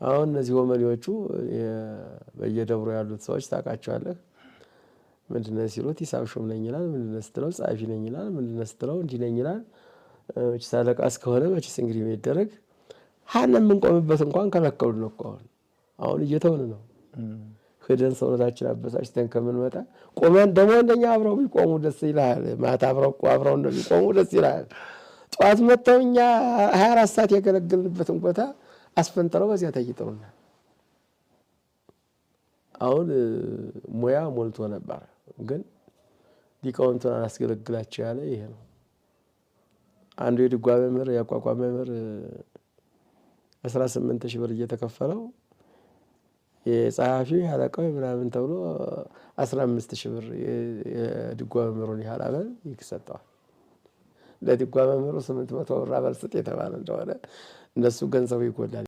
አሁን እነዚህ ወመኔዎቹ በየደብሩ ያሉት ሰዎች ታውቃቸዋለህ። ምንድነው ሲሉት ሂሳብ ሹም ነኝ ይላል። ምንድነው ስትለው ጸሐፊ ነኝ ይላል። ምንድነው ስትለው እንዲህ ነኝ ይላል። መቼስ አለቃ እስከሆነ መቼስ እንግዲህ የሚደረግ ሀና የምንቆምበት እንኳን ከለከሉን እኮ። አሁን እየተውን ነው። ሄደን ሰውነታችን አበሳጭተን ከምንመጣ ቆመን ደግሞ እንደኛ አብረው ቢቆሙ ደስ ይልሃል። ማታ አብረው እንደሚቆሙ ደስ ይልሃል። ጠዋት መጥተው እኛ 24 ሰዓት ያገለገልንበትን ቦታ አስፈንጥረው በዚያ ተይጠውናል። አሁን ሙያ ሞልቶ ነበር፣ ግን ሊቃውንቱን አላስገለግላቸው ያለ ይሄ ነው። አንዱ የድጓ መምህር የአቋቋም መምህር 18,000 ብር እየተከፈለው የጸሐፊው ያለቃው ምናምን ተብሎ 15,000 ብር የድጓ መምህሩን ያህል አበል ይሰጠዋል። ለድጓ መምህሩ 800 ብር አበል ስጥ የተባለ እንደሆነ እነሱ ገንዘቡ ይጎላል።